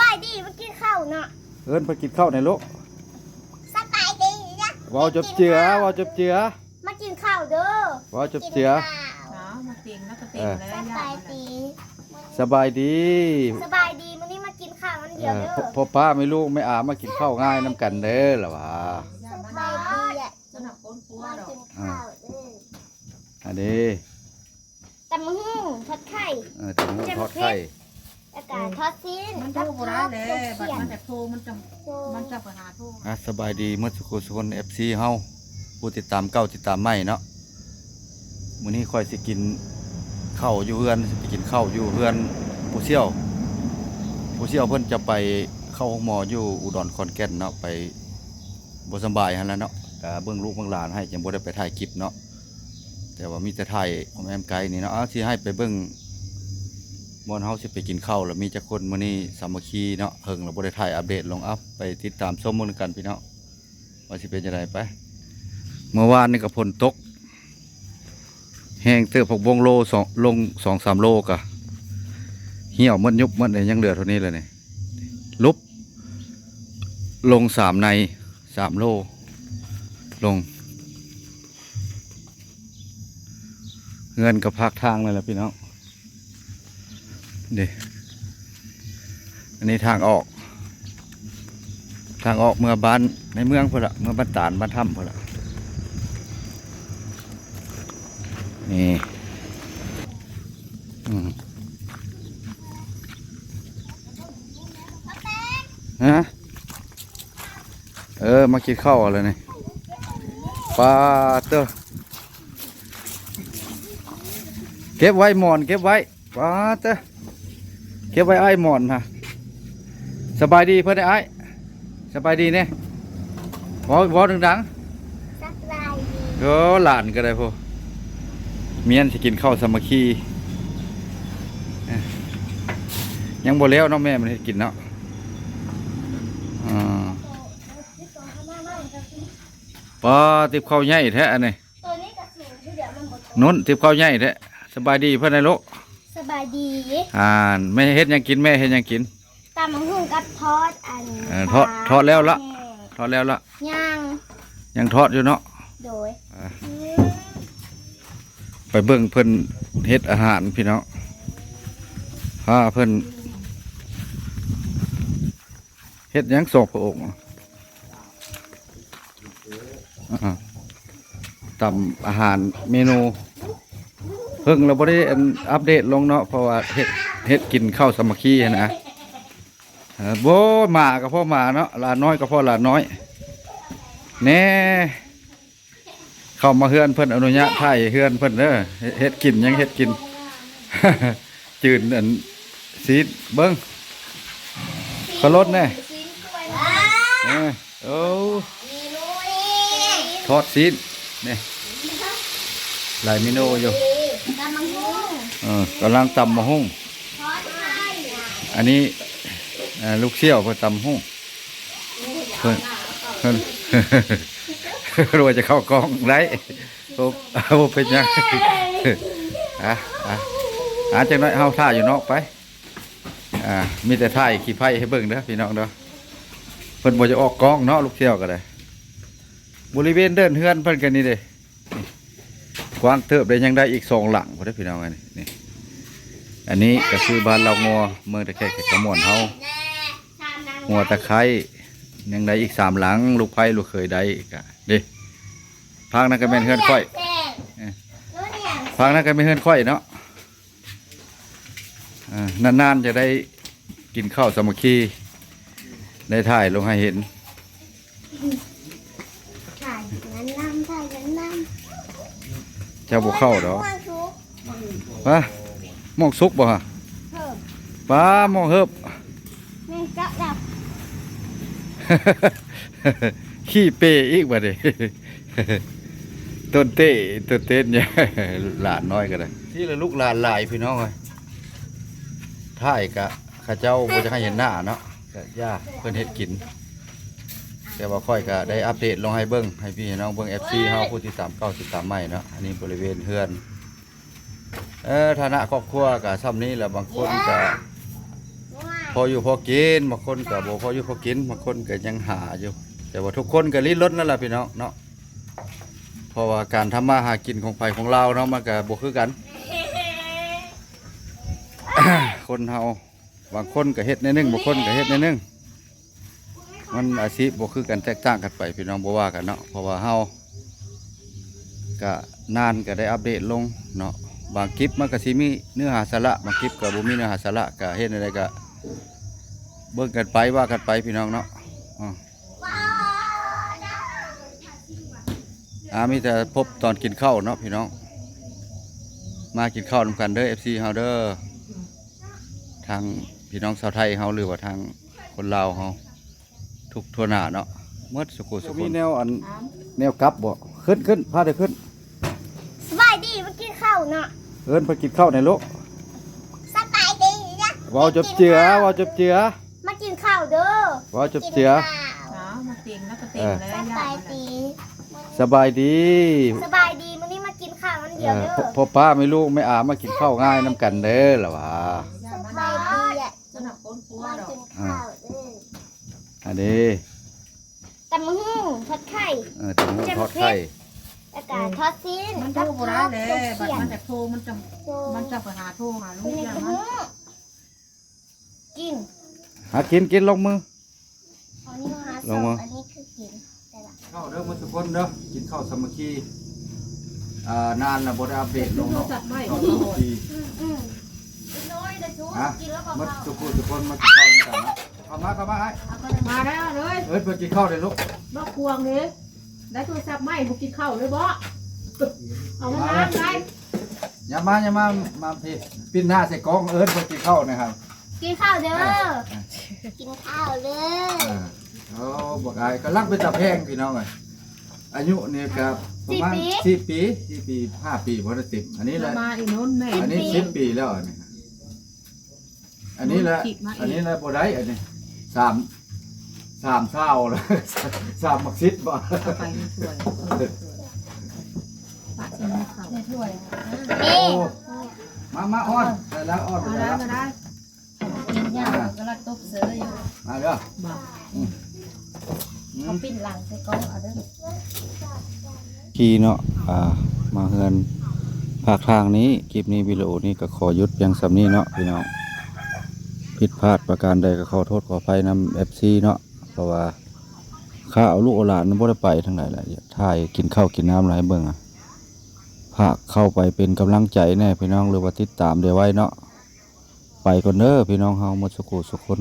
ສະບາຍດີ ມາກິນເຂົ້າເນາະ ເອີ້ນເພິ່ນກິນເຂົ້າແດ່ລູກ ສະບາຍດີນະ ເວົ້າຈົບເຈືອ ມາກິນເຂົ້າ ເວົ້າຈົບເຈືອ ມາກິນເຂົ້າເດີ ເວົ້າຈົບເຈືອ ກິນເຂົ້າ ເອົາ ມາເຕັງແລ້ວກໍເຕັງແລ້ວ ສະບາຍດີ ສະບາຍດີ ສະບາຍດີ ມື້ນີ້ມາກິນເຂົ້ານຳດຽວເດີ ເອີ ພໍ່ ພໍ່ປ້າແມ່ລູກແມ່ອາມາກິນເຂົ້າງາຍນຳກັນເດີ ລະວ່າ ສະບາຍດີ ສຳລັບຄົນຄົວດອກ ມາກິນເຂົ້າເດີ ອັນນີ້ ຕຳບັກຫຸ່ງທອດໄຂ່ ເອີ ຕຳບັກຫຸ່ງທອດໄຂ່ ແຈ່ວເຜັດ ແລ້ວກະ ເອີ ທອດຊີ້ນ ມັນໂທບໍ່ໄດ້ແຫຼະ ບັດມັນຈະໂທ ມັນຈະ ມັນຈະໄປຫາໂທ ອ່ະ ສະບາຍດີໝົດສູ່ຄົນ ເອັຟຊີ ເຮົາ ຜູ້ຕິດຕາມເກົ່າ ຕິດຕາມໃໝ່ເນາະ ມື້ນີ້ຂ້ອຍຊິກິນເຂົ້າຢູ່ເຮືອນ ຊິໄປກິນເຂົ້າຢູ່ເຮືອນຜູ້ຊ່ຽວ ຜູ້ຊ່ຽວເພິ່ນຈະໄປເຂົ້າໂຮງໝໍຢູ່ອຸດອນຂອນແກ່ນເນາະ ໄປບໍ່ສະບາຍຫັ້ນລະເນາະ ກະເບິ່ງລູກເບິ່ງຫຼານໃຫ້ ຈຶ່ງບໍ່ໄດ້ໄປຖ່າຍຄລິບເນາະ ແຕ່ວ່າມີແຕ່ຖ່າຍອ້ອມແອ້ມໄກນີ້ເນາະ ເອົາ ຊິໃຫ້ໄປເບິ່ງບ່ອນເຮົາຊິໄປກິນເຂົ້າ ລະມີຈັກຄົນມື້ນີ້ ສາມັກຄີເນາະ ເຫິງລະບໍ່ໄດ້ຖ່າຍອັບເດດລົງ ເອົາ ໄປຕິດຕາມຊົມເບິ່ງນຳກັນພີ່ນ້ອງ ວ່າຊິເປັນຈັ່ງໃດ ໄປ ເມື່ອວານນີ້ກໍຝົນຕົກແຮງເຕີບ ຜັກບົ້ງໂລສອງ ລົງສອງສາມໂລກໍຫ່ຽວໝົດ ຍຸບໝົດ ຍັງເຫຼືອເທົ່ານີ້ແຫຼະນີ້ ຫຼຸບລົງສາມໃນສາມໂລ ລົງ ເຮືອນກໍພາກທາງນັ້ນແຫຼະພີ່ນ້ອງ ເດ້ ອັນນີ້ທາງອອກ ທາງອອກເມືອບ້ານໃນເມືອງພຸ້ນລະ ເມືອບ້ານຕານ ບ້ານຖ້ຳພຸ້ນລະ ນີ້ ອືມ ຮະ? ເອີ ມາກິນເຂົ້າແລ້ວນີ້ ປາດເຕີ ເກັບໄວ້ໝອນ ເກັບໄວ້ ປາດເຕີ ເກັບໄວ້ອ້າຍໝອນຫະ ສະບາຍດີເພິ່ນເດ້ອ້າຍ ສະບາຍດີແດ່ ເວົ້າ ເວົ້າດັງໆ ສະບາຍດີ ໂອ້ ຫຼານກໍໄດ້ພຸ້ນ ມຽນຊິກິນເຂົ້າສາມັກຄີ ຍັງບໍ່ແລ້ວເນາະ ແມ່ມັນເຮັດກິນເນາະ ອ່າ ປາ ຕິບເຂົ້າໃຫຍ່ແທ້ອັນນີ້ ໂຕນີ້ກໍສູງຄືດຽວມັນບໍ່ ໂນ້ນ ຕິບເຂົ້າໃຫຍ່ແທ້ ສະບາຍດີເພິ່ນໃດລູກ ສະບາຍດີ ອ່າ ແມ່ເຮັດຫຍັງກິນ ແມ່ເຮັດຫຍັງກິນ ຕຳບັກຫຸ່ງກັບທອດອັນ ເອີ ທອດ ປາ ທອດແລ້ວລະ ທອດແລ້ວລະ ຍັງ ຍັງທອດຢູ່ເນາະ ໂດຍ ອ່າ ອືມ ໄປເບິ່ງເພິ່ນເຮັດອາຫານພີ່ນ້ອງ ພາເພິ່ນ ເຮັດຫຍັງສອງພະອົງ ອ່າ ຕຳອາຫານເມນູ ເພິ່ງລະບໍ່ໄດ້ອັນ ອັບເດດລົງເນາະ ເພາະວ່າເຮັດ ເຮັດກິນເຂົ້າສາມັກຄີຫັ້ນນະ ເອີ ໂອ້ຍ ໝາກໍພໍໝາເນາະ ຫຼານນ້ອຍກໍພໍຫຼານນ້ອຍ ແນ່ ເຂົ້າມາເຮືອນເພິ່ນ ອະນຸຍາດຖ່າຍເຮືອນເພິ່ນເດີ ເຮັດ ເຮັດກິນ ຍັງເຮັດກິນ ຈືນອັນ ຊີ້ນ ເບິ່ງ ຂະລົດແນ່ ເອີ ໂອ້ ທອດຊີ້ນ ນີ້ ຫຼາຍເມນູຢູ່ ເອີ ກຳລັງຕຳບັກຫຸ່ງ ອັນນີ້ ເອີ ລູກສ່ຽວເພິ່ນຕຳບັກຫຸ່ງ ເພິ່ນ ເພິ່ນ ເພິ່ນວ່າຈະເຂົ້າກ້ອງໄດ້ ບໍ່ ບໍ່ເປັນຫຍັງ ອ່ະ ອ່ະ ອ່ະ ຈັກໜ້ອຍເຮົາຖ້າຢູ່ນອກໄປ ອ່າ ມີແຕ່ຖ່າຍຂີ້ໄພໃຫ້ເບິ່ງເດີພີ່ນ້ອງເດີ ເພິ່ນບໍ່ຈະອອກກ້ອງເນາະ ລູກສ່ຽວກໍໄດ້ ບໍລິເວນເດີ່ນເຮືອນເພິ່ນກໍນີ້ເດ້ ກວ້າງເຕີບເດ້ ຍັງໄດ້ອີກສອງຫຼັງພຸ້ນເດ້ພີ່ນ້ອງ ອັນນີ້ ນີ້ ອັນນີ້ກໍຄືບ້ານລາວງົວ ເມືອງຕາແຂກ ແຂກຂະມວນເຮົາ ຫົວຕະໄຄ ຍັງໄດ້ອີກສາມຫຼັງ ລູກໃພ້ລູກເຂີຍໄດ້ກະ ເດ້ ພາກນັ້ນກໍແມ່ນເຮືອນຂ້ອຍ ເອີ ພາກນັ້ນກໍແມ່ນເຮືອນຂ້ອຍເນາະ ອ່າ ນານໆຈະໄດ້ກິນເຂົ້າສາມັກຄີ ໄດ້ຖ່າຍລົງໃຫ້ເຫັນ ຖ່າຍນັ້ນນຳ ຖ່າຍນັ້ນນຳ ເຈົ້າບໍ່ເຂົ້າດອກ ປາ ໝອກສຸກບໍ່ຫະ ເຮີບ ປາ ໝອກເຮີບ ແມ່ນກະລະ ຂີ້ເປອີກບາດນີ້ ຕົ້ນເຕ ຕົ້ນເຕນ ຫຼານນ້ອຍກໍໄດ້ ທີ່ລະລູກຫຼານຫຼາຍພີ່ນ້ອງເອີຍ ຖ່າຍກະເຂົາເຈົ້າບໍ່ຢາກໃຫ້ເຫັນໜ້າເນາະ ກະຢ່າ ເພິ່ນເຮັດກິນ ແຕ່ວ່າຂ້ອຍກະໄດ້ອັບເດດລົງໃຫ້ເບິ່ງ ໃຫ້ພີ່ໃຫ້ນ້ອງເບິ່ງ ເອັຟຊີເຮົາ ຜູ້ຕິດຕາມເກົ່າ ຕິດຕາມໃໝ່ເນາະ ອັນນີ້ບໍລິເວນເຮືອນ ເອີ ຖານະຄອບຄົວກະຊ່ຳນີ້ແຫຼະ ບາງຄົນກະ ພໍຢູ່ພໍກິນ, ບາງຄົນກໍບໍ່ພໍຢູ່ພໍກິນ, ບາງຄົນກໍຍັງຫາຢູ່, ແຕ່ວ່າທຸກຄົນກໍດີ້ນລົນນັ້ນລະພີ່ນ້ອງເນາະ. ເພາະວ່າການທຳມາຫາກິນຂອງໃຜຂອງລາວເນາະ ມັນກໍບໍ່ຄືກັນ. ຄົນເຮົາບາງຄົນກໍເຮັດແນວໜຶ່ງ, ບາງຄົນກໍເຮັດແນວໜຶ່ງ, ມັນອາຊີບບໍ່ຄືກັນ ແຕກຕ່າງກັນໄປພີ່ນ້ອງ, ບໍ່ວ່າກັນເນາະ. ເພາະວ່າເຮົາກະນານກະໄດ້ອັບເດດລົງເນາະ, ບາງຄລິບມັນກະຊິມີເນື້ອຫາສາລະ, ບາງຄລິບກະບໍ່ມີເນື້ອຫາສາລະ, ກະເຮັດແນວໃດກະເບິ່ງກັນໄປ ວ່າກັນໄປພີ່ນ້ອງເນາະ. ອາ ອາ ມີແຕ່ພົບຕອນກິນເຂົ້າເນາະພີ່ນ້ອງ, ມາກິນເຂົ້ານຳກັນເດີ ເອັຟຊີ ເຮົາເດີ, ທາງພີ່ນ້ອງຊາວໄທເຮົາ ຫຼືວ່າທາງຄົນລາວເຮົາ ທຸກທົ່ວໜ້າເນາະ ໝົດສຸຄູ່ສຸຄົນ. ມີແນວອັນ ແນວກັບບໍ່? ຂຶ້ນ ຂຶ້ນ ພາໄດ້ຂຶ້ນ. ສະບາຍດີ ມາກິນເຂົ້າເນາະ. ເອີ້ນເພິ່ນກິນເຂົ້າແດ່ລູກ. ສະບາຍດີນະ. ເວົ້າຈົບເຈືອ ເວົ້າຈົບເຈືອ. ມາກິນເຂົ້າເດີ. ເວົ້າຈົບເຈືອ. ມາກິນເຂົ້າ ເອີ ມາເຕັງແລ້ວກໍເຕັງແລ້ວ. ສະບາຍດີ ສະບາຍດີ ສະບາຍດີ. ມື້ນີ້ມາກິນເຂົ້ານຳດຽວເດີ. ເອີ ພໍ່ ພໍ່ປ້າແມ່ລູກແມ່ອາມາກິນເຂົ້າງາຍນຳກັນເດີລະວ່າ. ສະບາຍດີ ສຳລັບຄົນຄົວດອກ. ມາກິນເຂົ້າເດີ. ອັນນີ້ ຕຳບັກຫຸ່ງ ທອດໄຂ່. ເອີ ຕຳບັກຫຸ່ງທອດໄຂ່ ແຈ່ວເຜັດ ແລ້ວກະທອດຊີ້ນ. ມັນໂທບໍ່ໄດ້ແຫຼະ ບັດມັນຈະໂທ ມັນຈະ ມັນຈະໄປຫາໂທຫາລູກ. ກິນ ຫາກິນ ກິນ ລົງມື. ອັນນີ້ຫາ ລົງມື ອັນນີ້ຄືກິນ. ເຂົ້າເດີໝົດທຸກຄົນເດີ ກິນເຂົ້າສາມັກຄີ. ອ່າ ນານລະບໍ່ໄດ້ອັບເດດລົງເນາະ. ອືມໆ ຮະ ໝົດທຸກຄົນ ທຸກຄົນມາກິນເຂົ້ານຳກັນເນາະ. ເຂົ້າມາ ເຂົ້າມາອ້າຍ. ມາແລ້ວເລີຍ. ເອີ້ນເພິ່ນກິນເຂົ້າເດ້ລູກ. ບັກພວງເດ້ ໄດ້ໂທລະສັບໃໝ່ ບໍ່ກິນເຂົ້າເລີຍບໍ? ເອົາມາ ມາເລີຍ ມາໄດ້. ຢ່າມາ ຢ່າມາ ມາພີ້ ປິ່ນໜ້າໃສ່ກ້ອງ ເອີ້ນເພິ່ນກິນເຂົ້ານະຄັບ. ກິນເຂົ້າເດີ ເອີ ກິນເຂົ້າເດີ. ເອີ ໂອ້ ບັກອາຍກຳລັງເປັນຕາແພງພີ່ນ້ອງເອີຍ. ອາຍຸນີ້ກໍປະມານ ສີ່ປີ ສີ່ປີ ສີ່ປີ ຫ້າປີບໍ່ໄດ້ເຕັມ. ອັນນີ້ແຫຼະ ມາອີ່ນົນແມ່ ອັນນີ້ສິບປີແລ້ວ ອັນນີ້ ອັນນີ້ແຫຼະ ອັນນີ້ແຫຼະບໍ່ໄດ້ ອັນນີ້ ສາມ ສາມຊາວແລ້ວ ສາມມັກສິບບໍ່? ເອົາໄປໃນຖ້ວຍ ໃນຖ້ວຍ ເອີ ໃນຖ້ວຍ. ໂອ້ ມາ ມາ ອ້ອນ ໄດ້ແລ້ວ ອ້ອນ ມາໄດ້ ໄດ້ແລ້ວ ມາໄດ້. ກິນຍາກ ອ່າ ກໍລະຕົບເສີຢູ່ ມາເດີ ບໍ່ ອືມ ເຂົາປິ່ນຫຼັງໃສ່ກ້ອງເອົາເດີ. ຂີ່ເນາະ ອ່າ ມາເຮືອນພາກທາງນີ້ ຄລິບນີ້ ວິດີໂອນີ້ກໍຂໍຢຸດພຽງສ່ຳນີ້ເນາະພີ່ນ້ອງ. ຜິດພາດປະການໃດກໍຂໍໂທດຂໍອະໄພນຳ ເອັຟຊີ ເນາະ ເພາະວ່າຂ້າເອົາລູກເອົາຫຼານບໍ່ໄດ້ໄປທາງໃດລະ ຖ່າຍກິນເຂົ້າກິນນ້ຳລະໃຫ້ເບິ່ງ. ຝາກເຂົ້າໄປເປັນກຳລັງໃຈແດ່ພີ່ນ້ອງ ຫຼືວ່າຕິດຕາມໄດ້ໄວ້ເນາະ. ໄປກ່ອນເດີພີ່ນ້ອງເຮົາໝົດສຸຄູ່ສຸຄົນ.